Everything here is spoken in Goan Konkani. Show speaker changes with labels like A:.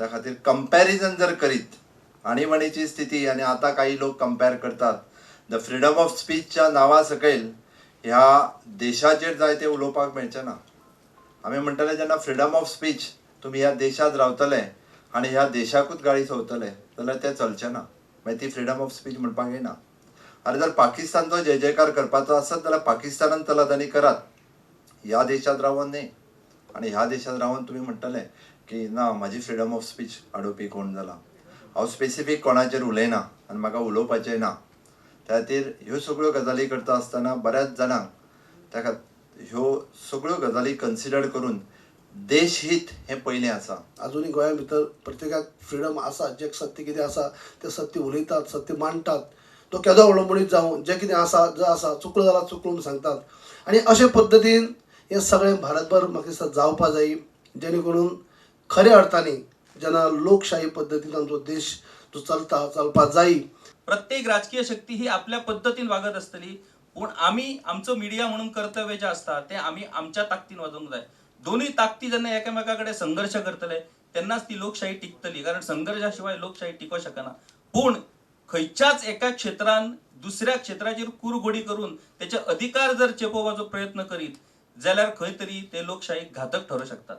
A: त्या खातीर कंपॅरिजन जर करीत आणीबाणीची स्थिती आनी आतां काही लोक कंपेर करतात, the freedom of स्पीचच्या नांवा सकयल ह्या देशाचेर जाय तें उलोवपाक मेळचें ना. आमी म्हणटले जेन्ना फ्रिडम ऑफ स्पीच तुमी ह्या देशांत रावतले आनी ह्या देशाकूच गाळी संवतले जाल्यार तें चलचें ना. मागीर ती फ्रिडम ऑफ स्पीच म्हणपाक येना. आनी जर पाकिस्तानचो जय जयकार करपाचो आसत जाल्यार पाकिस्तानान चलात आनी करात, ह्या देशांत रावन न्ही. आनी ह्या देशांत रावन तुमी म्हणटले की ना, म्हाजी फ्रिडम ऑफ स्पीच आडोवपी कोण जाला. हांव स्पेसिफीक कोणाचेर उलयना आनी म्हाका उलोवपाचें ना. त्या खातीर ह्यो सगळ्यो गजाली करता आसतना बऱ्याच जाणांक त्या खातीर ह्यो सगळ्यो गजाली कन्सिडर करून देशहीत हें पयलें आसा.
B: अजुनूय गोंया भितर प्रत्येकाक फ्रिडम आसा, जे सत्य कितें आसा तें सत्य उलयतात, सत्य मांडटात. तो केदो व्हडलो मनीस जावं, जें कितें आसा जो आसा चुकलो जाल्यार चुकलो म्हूण सांगतात. आनी अशे पद्दतीन हें सगळें भारतभर म्हाका दिसता जावपा जाय, जेणे करून खऱ्या अर्थानी जेन्ना लोकशाही पद्दतीन आमचो देश जो चलता चलपा जाय.
C: प्रत्येक राजकीय शक्ती ही आपल्या पद्दतीन वागत आसतली, पूण आमी आमचो मिडिया म्हणून कर्तव्य जें आसता तें आमी आमच्या ताकदीन वाजोवंक जाय. दोनूय ताकदी जेन्ना एकामेका कडेन संघर्श करतले तेन्नाच ती लोकशाही टिकतली, कारण संघर्शा शिवाय लोकशाही टिकोंक शकना. पूण खंयच्याच एका क्षेत्रान दुसऱ्या क्षेत्राचेर कुरघोडी करून तेचे अधिकार जर चेपोवपाचो प्रयत्न करीत जाल्यार खंय तरी ते लोकशाहीक घातक ठरूं शकतात.